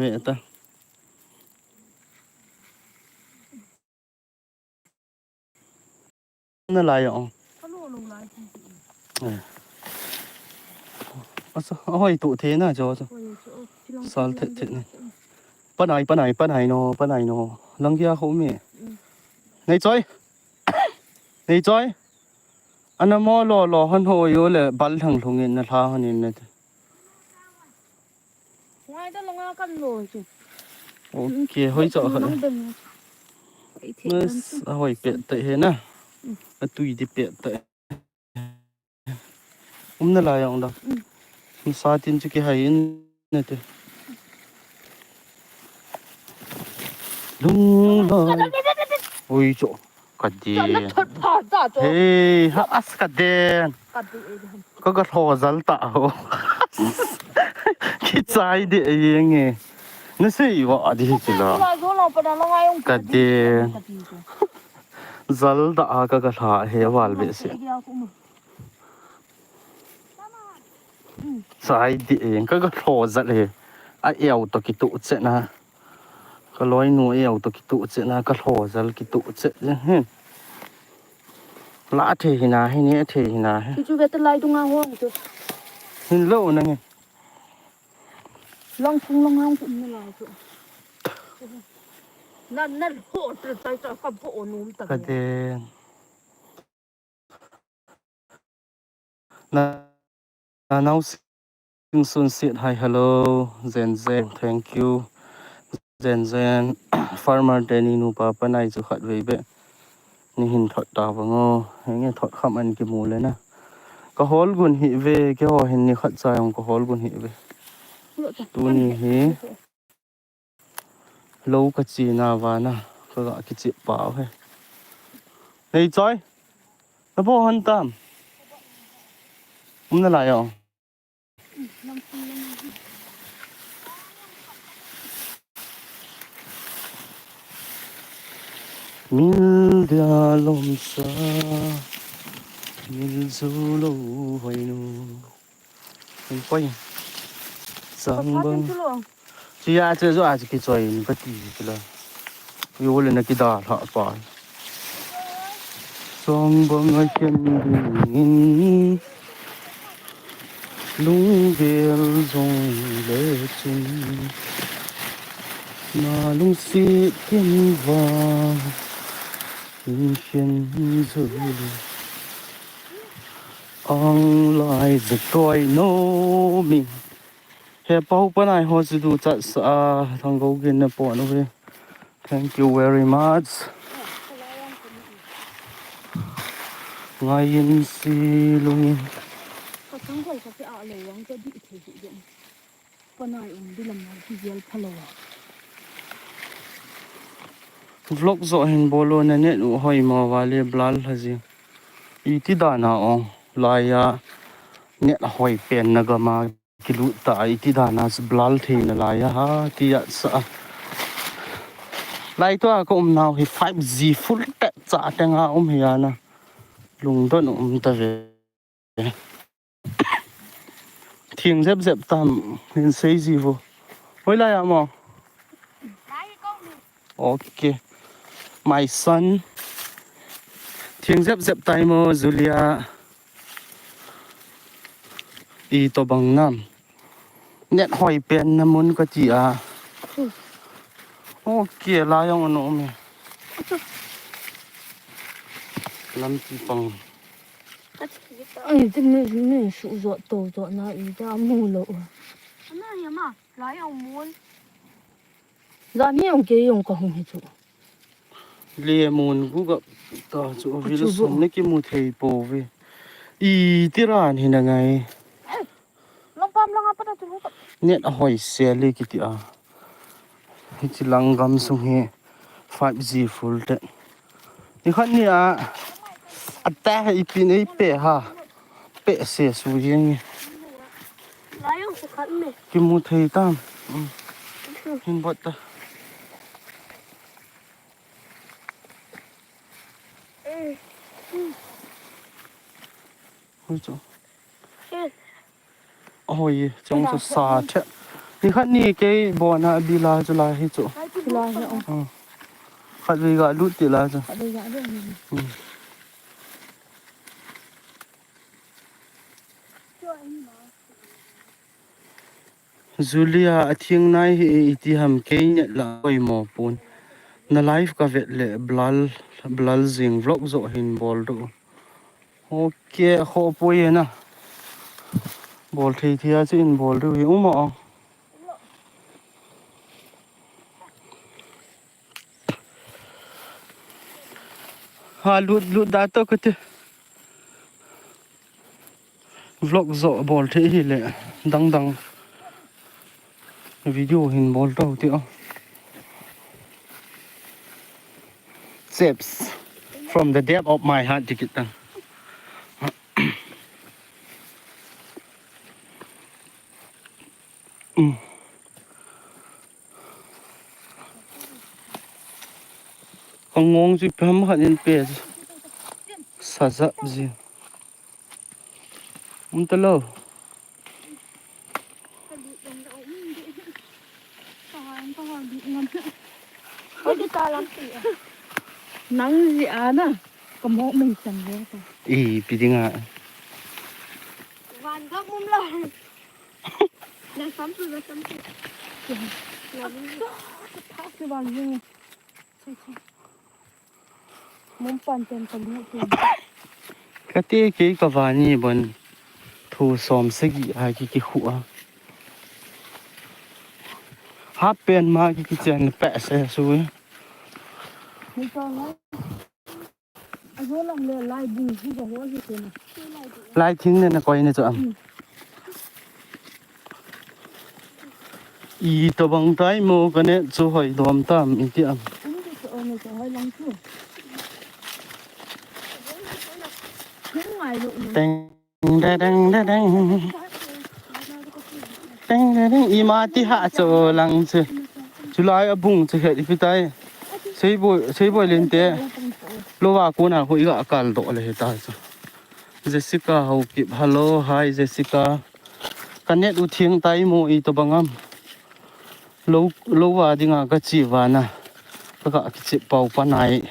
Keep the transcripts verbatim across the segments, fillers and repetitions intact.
He ta. Na lai ong. Ka lo lo lai ti ti. Eh. Asa, ahoi tu the na jo. Hoi tu, oh, chilang Sal chilang thet thet ni. Chilang. Panai, panai, panai no, panai no. Lang kia ho mi. Mm. Nei choi. Nei choi. Ana mo lo lo hon ho yo le bal thang lhung in na lha hon in na te. Ngai ta lo nga kan lo chu. Ok, hoi cho hoi. Nang dem. Ai the Mas, nang chu. Ahoi pet tai he na. Mm. Atui di pet tai. Um na lai ong da. Mm. Sa tin chu kihai in na te. Lung lai. Ui cho. Ka den. Cha na thot pha ta cho. Hey, ha as ka den. Ka du e de. Ka ka tho zal ta ho. Ki chai de yeng e. Na sei wa di hi chi la. Wa zo lo pa da lo ngai ong Ka den. Ka ti cho. Zal ta a ka ka tha he wal be se. Ka ti ya ku mo. Sai di eng ka ka tho zal he. A eu to ki tu che na. Ka loi nu eu to ki tu che na ka tho zal ki tu che he. La the hi na hi ni the hi na he. Chu chu ve ta lai du nga ho chu. Hin lo na nge. Long chung long hang chu ni lai chu. Na na ho tu tai ta ka bo num ta. Ka den. Na, na nau sing sun sit hi, hello, Zen Zen, thank you. Zen Zen, farmer te ni nupa panai chu khat vei be. Ni hin thot ta vang o, henge thot kham an ki mu le na. Ka hol gun hi ve, ke ho hin ni khat cha yong ka hol gun hi ve. Tu ni hi. Lo ka chi na va na, ka ga ki chi pau he. Nei choi. Na bo han tam. Um na lai o. Mil dia lom sa. Mil zu lo hoi nu. Hei, poi. Sang bang. Chi a che zo a che ki choi in ka ti chu la. Yo le na ki da lha pa. Sang bang a ken ding in. Lung gel zong le chun. Na lung si kin va. In ken zo le. Ang lai ze toi no mi. He pau panai ho chu du chat sa a thang go gin na po no ve. Thank you very much. Ngai in si lungin. Ka thang go ka ke a lo wang ka di the hi den. Panai um di lam na ki gel pha lo. Vlog zo hin bolo na net u hoi mo vale blal haji. Iti dana ong laya net hoi pen na gama kilut ta iti dana blal thei na laya ha ti ya sa. Lai to a ko um nau hi five G full tet cha tenga um hi ana. Lungdon um ta ve. Thing zep zep tam hin sei ji vo. Hoi lai a mo. Ok. My son. Thing zep zep tai mo, Julia. I to bang nam. Net hoi pen na mun ka ti a. Ok, la yong ano mi. Lampi pang. Ai, ti ni, ni su zo to zo na i da mu lo. Ana ya ma, la yong mun. Za ni yong ke yong ka hung hi chu. Le mun gu ga ta chu vil som ne ki mu thei po ve. I ti ran hi na ngai. Long pam long apa tu. Net a hoi se le ki ti a. Hi chi lang gam sung hi five G full te. Ni khat ni a, a ta he ipi nei pe ha. Pe se su jeng. Lai ang su khat me. Ki mu thei tam. Hin bot ta. Hui chu. Oi, chong chu sa the. Nikhat ni kei bon a bila chu lai hi chu. Lai hi, oh. Hmm. Khatvei ga lut ti lai chu. Khatvei ga lut. Hmm. Julia, atheng nai hi iti ham, kei net la poimo pon. Na live ka vet le blur, blur jing, vlog joh hin bol diu. Okay, kho poi na. Bol thei thei a chu in bol diu hi um a. Ha, lut, lut da to kati. Vlog joh bol thei hile, dang dang video hin bol to ti o. Steps from the depth of my heart, dikit tang. Mm. Ka ngong chu ipi ham khat in pe chu. Sa jap ji. Um ta lo. Nang ji a na. Ka mo mei chan le ta. Ipi ding a. Van ka mum lo. Na sam tu, na sam tu. Na mum. Thak ki van jing. Mum pan ten ka lu tu. Kati kei ka vani bon. Thu som sagi a ki ki khu a. Hap pen ma ki ki chen pe se su. Ni ka ngai. Ajo lang le lai bung hi ka ho hi te na. Lai thing ne na koi ne chu am. Hmm. Itobang tai mo ka net chu hoi dom tam iti am. Um, di chu, oh, ne chu hoi lang chu. Hung ngai lo um. Teng. Dang, dang, dang, dang. Dang, dang, dang. Ima ti ha chu lang chu. Chulai a bung chu het ipi tai. Seiboi, Seiboi Lin te. Lou a kona hui ga kal doh le ta chu. Jessica Haokip. Hello, hi Jessica. Ka net u theng tai mo itobang am. Lou, lou a dinga ka chi vana. Ka, ka kichi pau pa nai.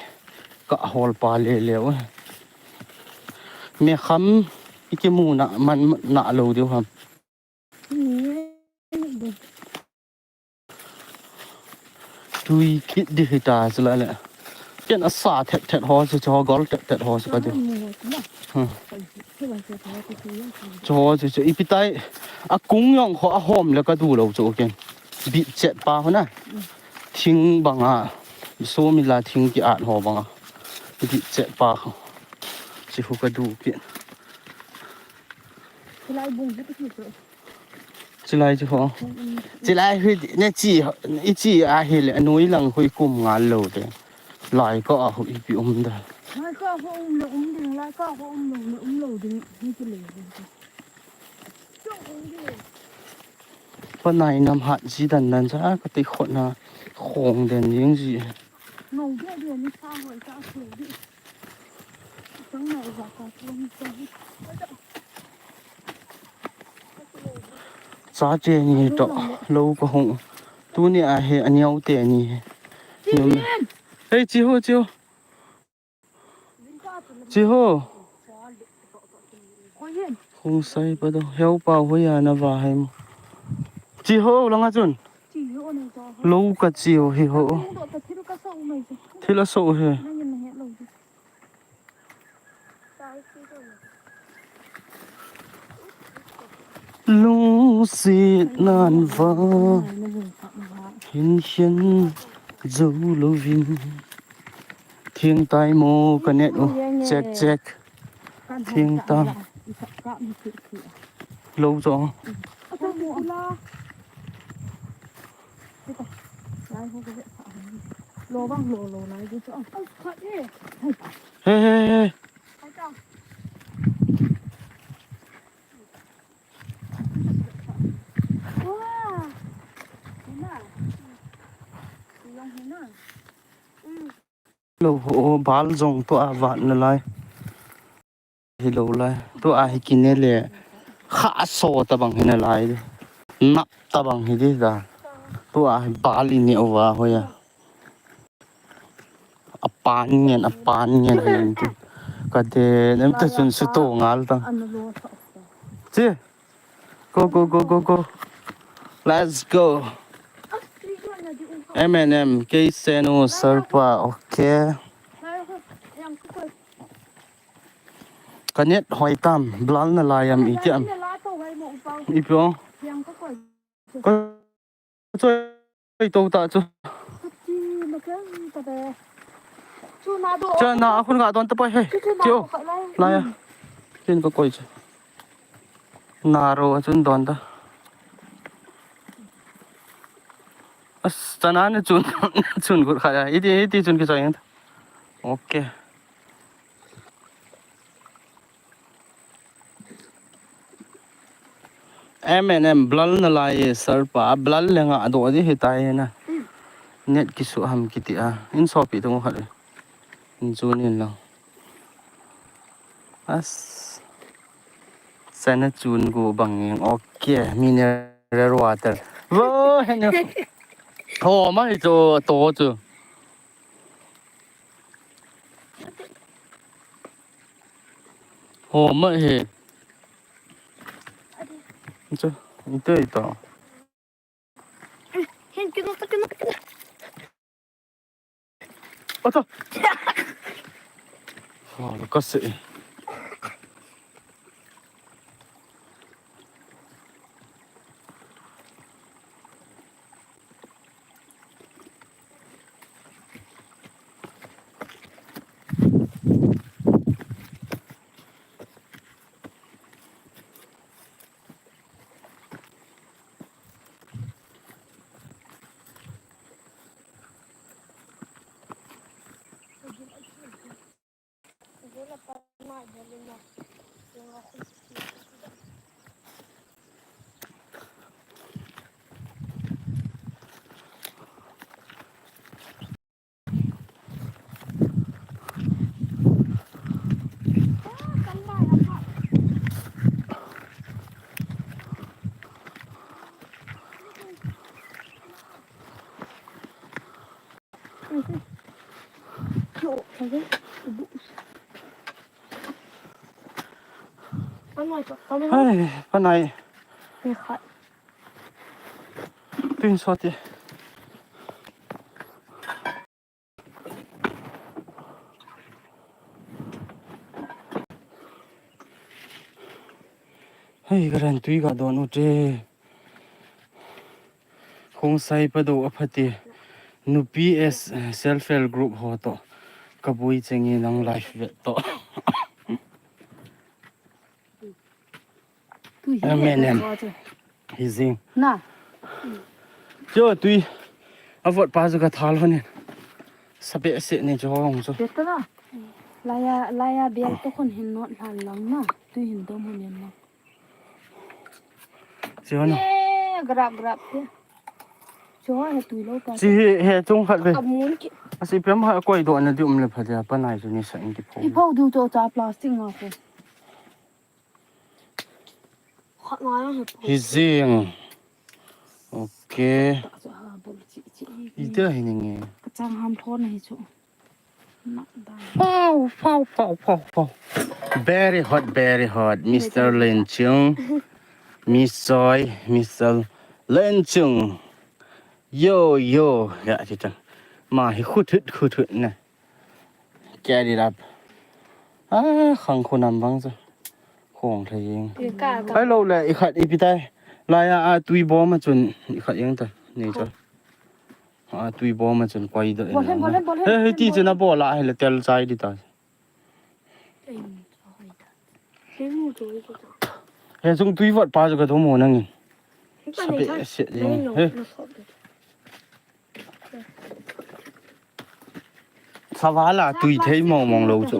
Ka hol pa le le. Me kham i kimu na man na lo diu ham. Tui kit di hita chu la le. Ken a sa thet thet ho chu, chu ho gol thet thet ho chu ka du. Hmm. Chu ho chu, chu ipi tai a kung jong ho a hom le ka du lo chu ken. Bit chet pa ho na. Thing banga. So mi la thing ki at ho banga. Bit chet pa ho. Chi ho ka du ken. Chilai bung hi ti chu. Chilai chu ho. Mm, mm. Chilai hui ne chi, i chi a hi le, anoi lang hui kum ngal lo te. Lai ka a hui pi um da. Lai ka ho um le um ding, lai ka ho um lo le um lo ding, ni ti le. Chu um ding. Pa nai nam hat ji dan dan cha ka ti khot na khong den jing ji. Ngau de de ni sa hoi sa su di. Tang nai za ka chu ni sa. Chate ni to lou ka hung. Tuni a hi aniau te ni. Hei, chi ho, chi ho. Chi ho. Hung sai pa do. Heu pa ho ya na va hai mo. Chi ho, langa chun. Lou ka chi ho hi ho. Thil a so hi. Lungset nan va hin hian zo lovin. Thing tai mo ka net u. Check, check. Thing tam. Lo zo. Lo bang lo lo lai di chu. He, he, he. Lo ho bal jong to a vat na lai. Hi lo lai. To a hi kine le. Kha so ta bang hi na lai. Nap tabang hi di da. Tua hi bal i neh uva hoiya. Apan ngen, apan ngen hi ti. Ka de, nem ta chun su to ngal ta. Chi. Go, go, go, go, go. Let's go. M and M, K Senu, Sarpa, okay. Ka net hoi tam, blal na lai am i ti am. I pio. Ka choi to ta chu. Chu na a khun ga don ta pai he. Chu na. Tio. Lai a. Kin ka koi chu. Na ro a chun don ta. As, chana ne chun, chun gut kha ya. Iti, iti chun ki choi. Okay. M and M blal na lai e, Sarpa, blal le nga do di hitai na. Net kisu ham kiti a. In sopi tung khat le. In chu nin lo. As. Sana chun gu bang ing. Okay, mineral water. Wo, henu. Ho ma hi chu to chu. Ho ma hi. Chu, ito, ito. Hin, kino, kino, kino. Ata. Ha, ka se. Ai, panai. Tuin soti. Hei, ka ran tui ka don u te. Khongsai pa do a phate. Nupi as, eh, self help group ho to. Ka bui chengi nang life vet to. Tui hi M and M. Hi jing. Na. Cho tui. A vot pa chu ka thal honin. Sabe se ni cho hong chu. Beta na. Laya, laya bel to khon hin not hlan lang na. Tui hin dom honin na. Chi hon. Ye, grab, grab, ye. Cho he tui lo pa. Chi he, he chung khat ve. Amun ki. Asi pem ha koi do na di um le pha dia pa nai chu ni sa in ki pho. I pho du cho cha plastic nga ko. Khat nga yang he pho. Hi jing. Okay. Ita hi ni nge. Ka chang ham thon hi chu. Pow, pow, pow, pow, pow. Very hot, very hot, Mister Len Chung. Miss Joy, Mister Len Chung. Yo, yo, ya, ti ta. Ma hi khut hut, khut hut na. Get it up. Ah, khang khunam bang chu. Khong thei jing. Hello le, i khat i pi tai. Laya a tui bom a chun, i khat jeng ta. Ni chu. A tui bom a chun koi do. Bol hen, bol hen, bol hen. He, he, ti chena bol a, he le tel chai di ta. He chung tui vot pa chu ka thum ho nang. Sabe se jing. He. Savala tui thei mong mong lo chu.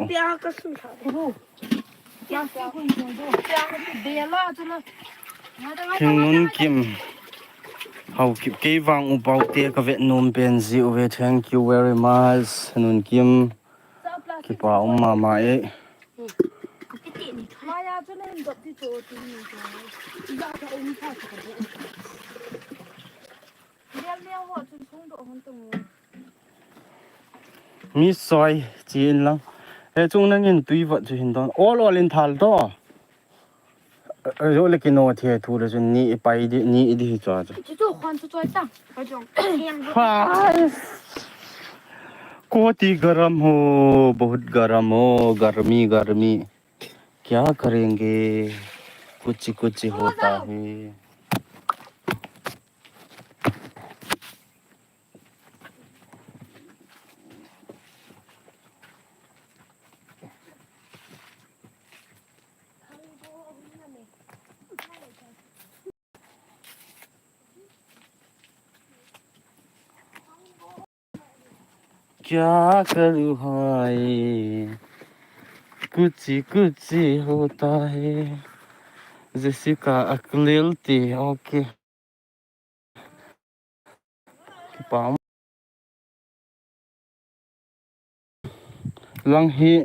Thingnun Kim. Hau kip kei vang u pau te ka vet nom pen ji u ve. Thank you very much. Nun Kim. Kipa um mama e. Dot ti cho tu ni cho. Ija ka um pha chu ka bu. Lial lial ho chun sung doh hon tung. Mi soi chi in lang. E chung nangin tui vat chu hin don. Ol ol in thal to. Ajo le kino the thu le chun ni i pai di, ni i di hi chua chu. Chu chu khon chu choi ta. Ka jong. Hai. कोटी गर्म हो, बहुत गर्म हो, गर्मी, गर्मी। क्या करेंगे, कुछ, कुछ होता है। क्या करूँ हाय, कुछ कुछ होता है। Jessica Aklil ti, okay. Kipah. Lang hi.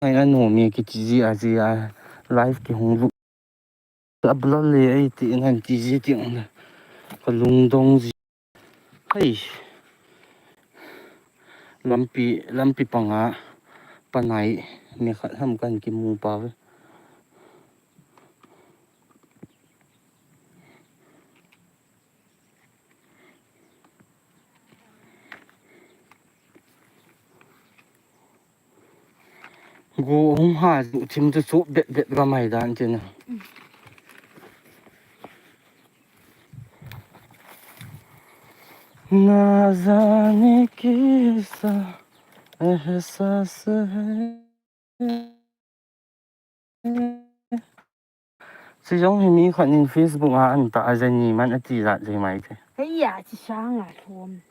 Ai, anu mi kiti ji a ji a. Live kihung lut. Abla le ai ti nan ti ji ti ang. Ka lungdong ji. Hai. Lampi, lampi panga. Panai. Mi khat ham kan kimu pa ve. Go hung ha ju thim chu chu bet bet ga mai dan tin. ना जाने कैसा एहसास है। Chijong hi mi khat in Facebook a an ta a jani man ati jat jai mai te. Hei ya, chi sang a thom.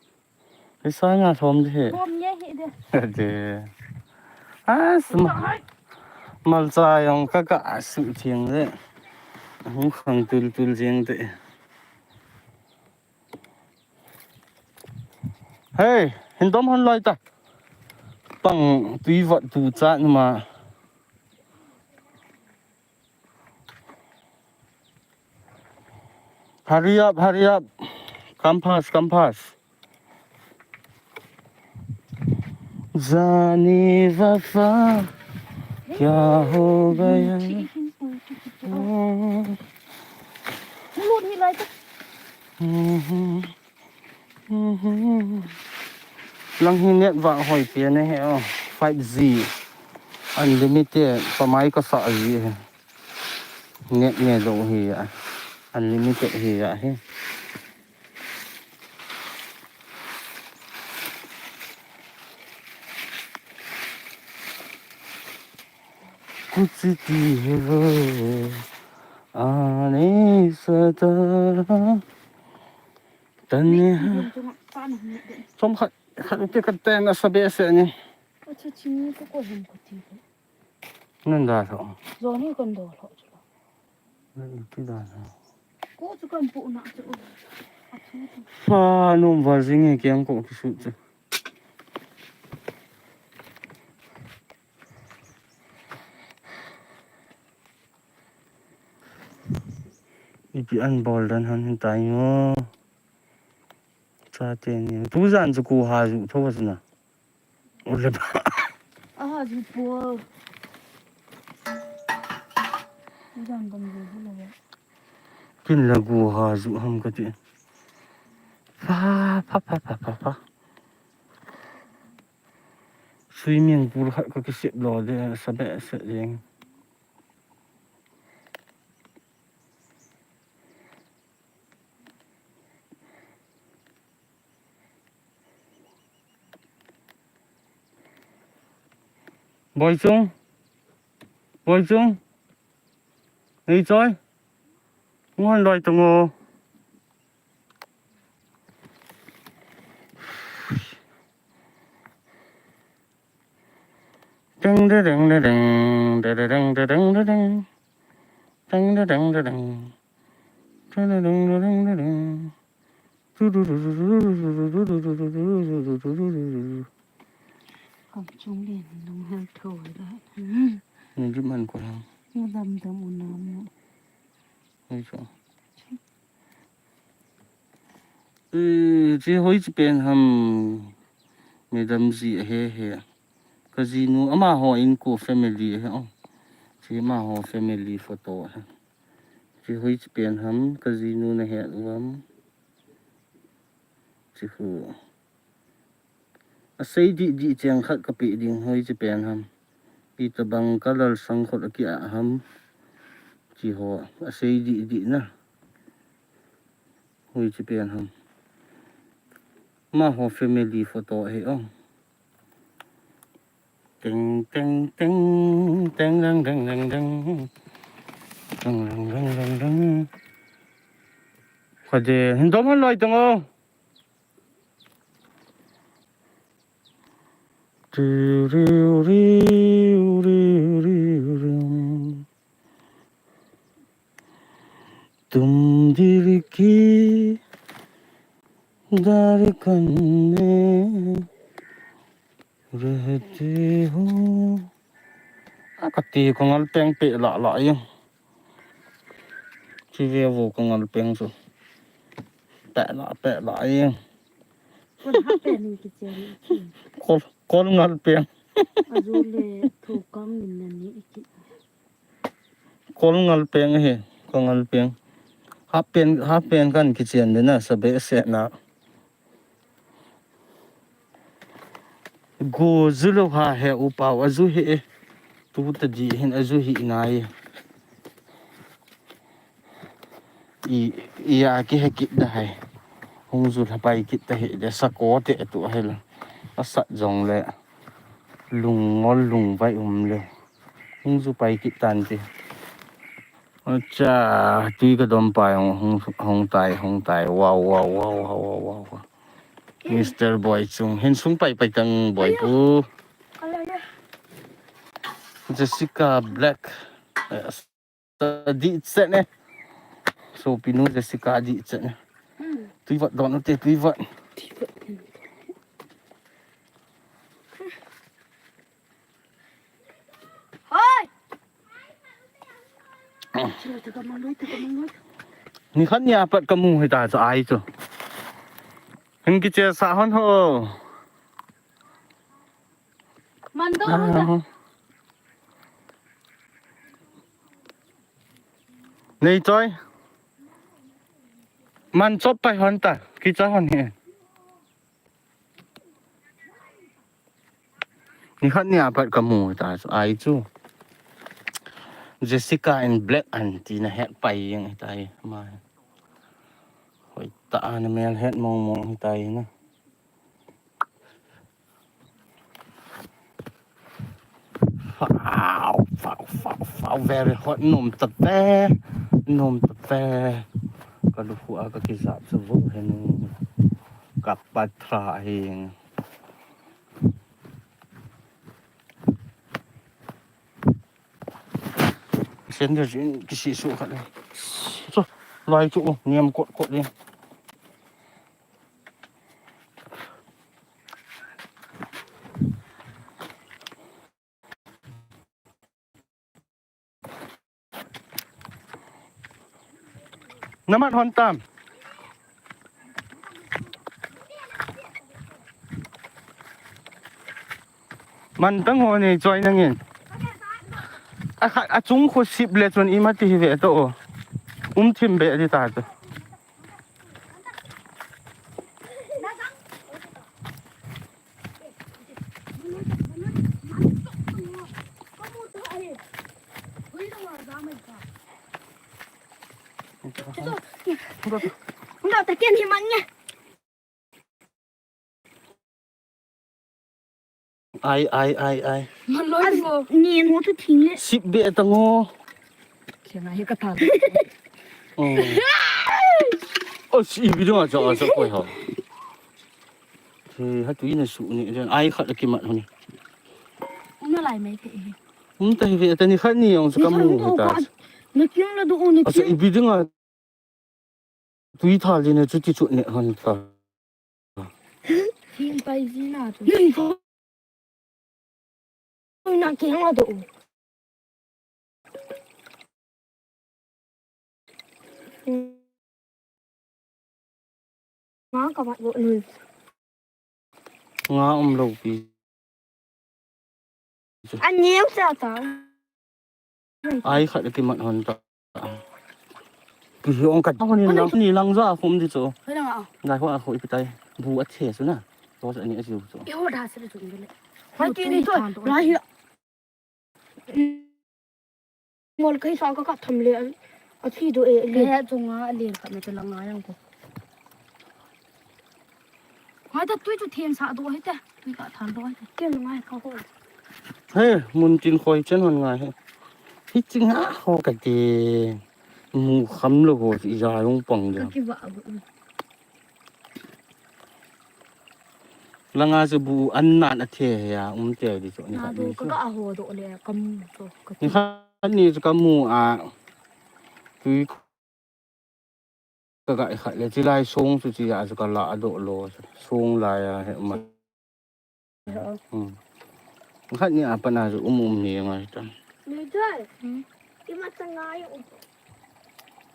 Chi sang a thom de he. Thom ye hi de. De. As ma. Malcha jong ka ka asu thing de. Hung khang tul tul jing de. Hey, hin dom hon loi ta. Pang tui vat tu cha ni ma. Hurry up, hurry up. Come fast, come fast. जाने वफा क्या हो गया। Lut hi lai ta. Lang hi net vang hoi pi ne he o. Five G. Unlimited. Pa mai ka sa ji he. Net ne lo hi ya. Unlimited hi ya he. कुछ भी हो, आने सदा। Tanya. Chom khat, khat te khat te na sabe se ni. Acha chini ko ko hem ko ti ko. Nan da tho. Joni kon do tho chu. Nan ti da tho. Ko chu kan pu na chu. A thu chu. Fa nom va jing e kiang ko ki su chu. Ipi an bol dan han hin tai ngo. Chate ni. Tu jan chu ku ha ju tho va na. Ole ba. Aha ju po. Tu jan dam ju lo. Kin la ku ha ju ham ka ti. Fa, fa, fa, fa, fa, fa. Swimming pool khat ka kisip lo de, sa be se jeng. Boichung. Boichung. Nei choi. Ngon loi tung o. Ding, ding, ding, ding, ding. Ding, ding, ding, ding, ding. Ding, ding, ding, ding, ding. Ding, ding, ding, ding, ding, ding. Kam chung lin lung hel tho da. Ni di man ko ham. Nga dam dam u nam na. Hoi chu. Eh, chi hoi chi pen ham. Madam ji ahe he. Ka jinu amaho in ko family ahe o. Chi amaho family photo ahe. Chi hoi chi pen ham, ka jinu na he uvam. Chi hu. Asei dih dih cheng khat ka pe ding hoi chi pen ham. Itabang ka lal sang khot aki a ham. Chi ho. Asei dih dih na. Hoi chi pen ham. Amaho family photo ahe o. Teng, teng, teng, teng, dang, dang, dang, dang. Dang, dang, dang, dang, dang. Kade, hin dom han loi teng o. Tiu, riu, riu, riu, riu, riu. तुम दिल की धड़कन में रहते हो. A kati ka ngal peng pe la la ye. Chi ve vo ka ngal peng su. Pe la pe la ye. Kon ha pe ni ki chen. Kol kol ngal peng. Azu le thu kang min na ni ki. Kol ngal peng he, ka ngal peng. Hap pen, hap pen kan kichen de na, sabe se na. Go zu lo ha he u pau, azu he e. Tu ta di hin azu hi nai. I, i a ki he kit da hai. Hung zu la pai kit ta he de sa ko te tu he la. Asat jong le. Lung ngol lung vai um le. Hung zu pai kit tan ti. Acha, tui ka dom pai hung, hung, hung tai, hung tai. Wow, wow, wow. Mister Boy Chung. Hin sung pai pai tang Boy Pu. Jessica Black. Eh, sa di chet ne. So pinu Jessica di chet ne. Tui vat don te, tui vat. Hoi. Ni khat ni apat ka mu hita chu ai chu. Hin kiche sa hon ho. Man do hon ta. Nei choi. Man chop pai hon ta. Kicha hon he. Ni khat ni apat ka mu ta chu ai chu. Jessica in Black anti na het pai jeng tai ma. Hoi ta na mel het mong mong tai na. Wow, wow, wow, wow, very hot. Nom ta ve, nom ta ve. Ka lu khu a ka kisa chu vo he nu. Ka pa tra hing. Sen de jin kisi su kha le. So, lai chu niam kot kot le. Namat hon tam. Man tang ho ni choi nangin. A kha, a chung khu sip le chun ima ti hi ve to. Um thim be di ta to. Ai, ai, ai, ai. Ni mo tu thing le. Sip be tang o. Kya na he ka ta. Oh. Oh, si video a cha a cha koi ha. He, ha tu ina su ni, ai khat ki mat ni. Um na lai mai te. Um ta hi ve ta ni khat ni jong sa ka mu ta. Na kyung la du u ni. Asa i video a. Tui thal din chu ti chu ne han ta. Thing pai ji na chu. Ui na ke nga do. Nga ka vat got nun. Nga um lou pi. An neo cha ta. Ai khat kimat hon ta. Pi hong kat hon in lang ni lang ja khum di chu. Hoi lang a. Ngai ho a ho ipi tai. Bu a the chu na. Ro sa ni a jiu chu. I ho da se chu le. Hoi ti ni to. Lai hi. Ngol kai sa ka ka tham le. A thi do e le. He chunga a len khat na chu la nga yang ko. Ngai ta tui chu them sa do he ta. Tui ka tham do he ta. Kem ngai ka ko. He, mun tin khoi chen hon ngai he. Hi chi nga ho ka ti. Mu kham lo ho chi ja yong pang ja. Ka ki va bu. Langa chu bu an nan a the he a um te di chu ni Na khat do ni ka chu. Ka ho do le kam to ka Ni khat ni chu ka mu a. Tui ka ga khat le chi lai song chu chi a chu ka la a do lo song lai a he ma. Hmm. Khat ni a pa na chu um um ni ngai ta. Ni dai. Hmm. Ima ta ngai um.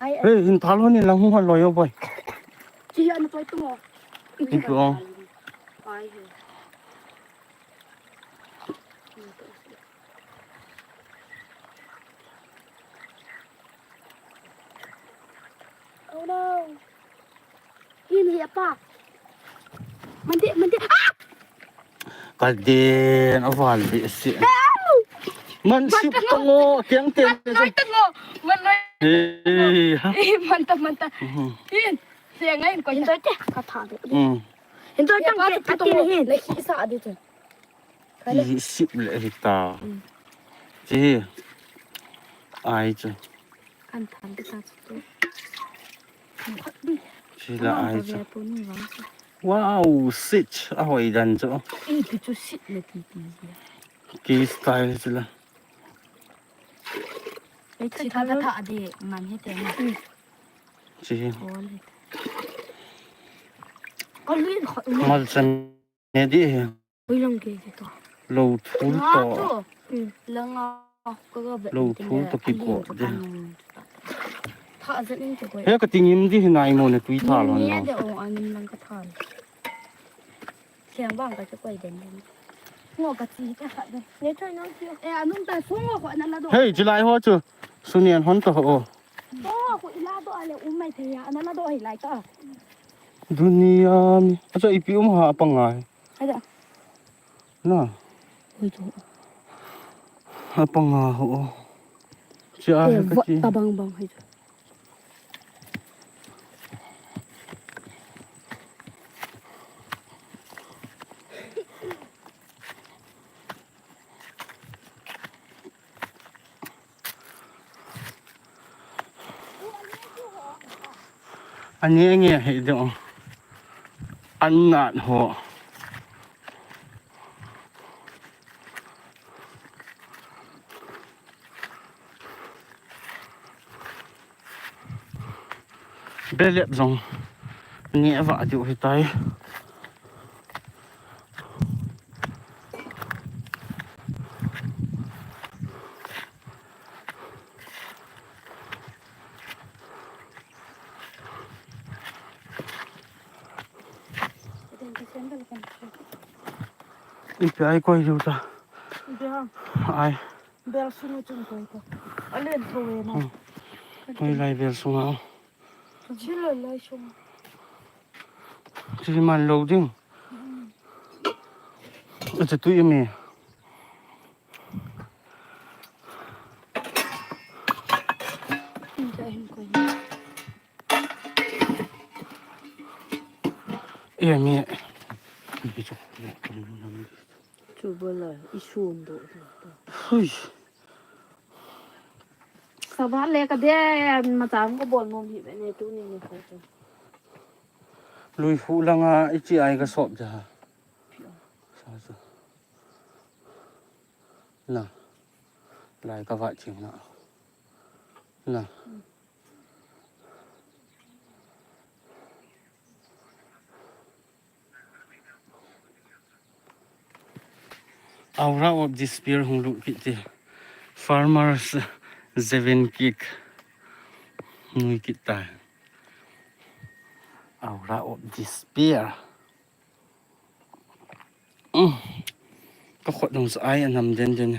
Ai, ai. Hey, hin thal hon in lang hung hon lo yo boy. Chi ya na poi tu mo. Ipi o. Ai he. Oh no. Hin hi apa. Mandi, mandi. Ah! Ka den a val be si. Man sip tango, kiang ten. Man tango. Man noi. Hey, ha. Eh, manta, manta. Mhm. Hin. Siang ngai ko. Hin to te. Ka tha de. Mm. Hin to tang ke, ka tin hin. Le hi sa di tu. Hi sip le hi ta. Mm. Chi hi. Ai chu. Kan than te ta chu. Chi la ai chu. Wow, sit. A hoi dan chu. I ti chu sit le ti ti. Ki style chu la. Ei, chi tha tha tha de man he te na. Chi hi. Ol he. Ka lin kho. Malsem ne di hi. Oi lang ke ke to. Lo thul to. Nga to. Langa ka ga ve. Lo thul to ki ko de. Tha zan in ke ko. He ka tingim di hi nai mo ne tui tha lo na. Ni de o anim lang ka tha. Siang bang ka chu koi den den. Ngo ka chi ka kha den. Ne thoi nang chi. Eh, anung ta sung ngo ko na la do. Hei, chi lai ho chu. Sunian hon to ho. Sung ngo ko i la do ale um mai thei ya. Ana la do hei lai ta. Dunia mi. Acha ipi um ha pa ngai. Hai da. Na. Hoi to. Ha pa nga ho. Chi a. Eh, he ka va chi. Ta bang bang hai to. Ani nge he do. An nat ho. Belep jong ni ava diu hitai. Ipi ai koi diu ta. Ipi ham? Ai. Bel sunga chun koi ta. Alen tho e na. Hmm. Koi lai bel sunga. Chila lai sunga. Chi man lo ding. Hmm. Acha tu imi. Inja hin koi. E mi. Chu bala, i sum do. Hui. Saba le ka de, ma chang ko bol nom hi be ne tu ni ni ko chu. Lui hu langa i chi ai ka sop ja. Sa sa. Na. Lai ka va ching na. Na. Aura of despair hung lut kit te. Farmers seven kick. Nui kit ta. Aura of Despair. Um. Ka khut nung sa ai anam den den.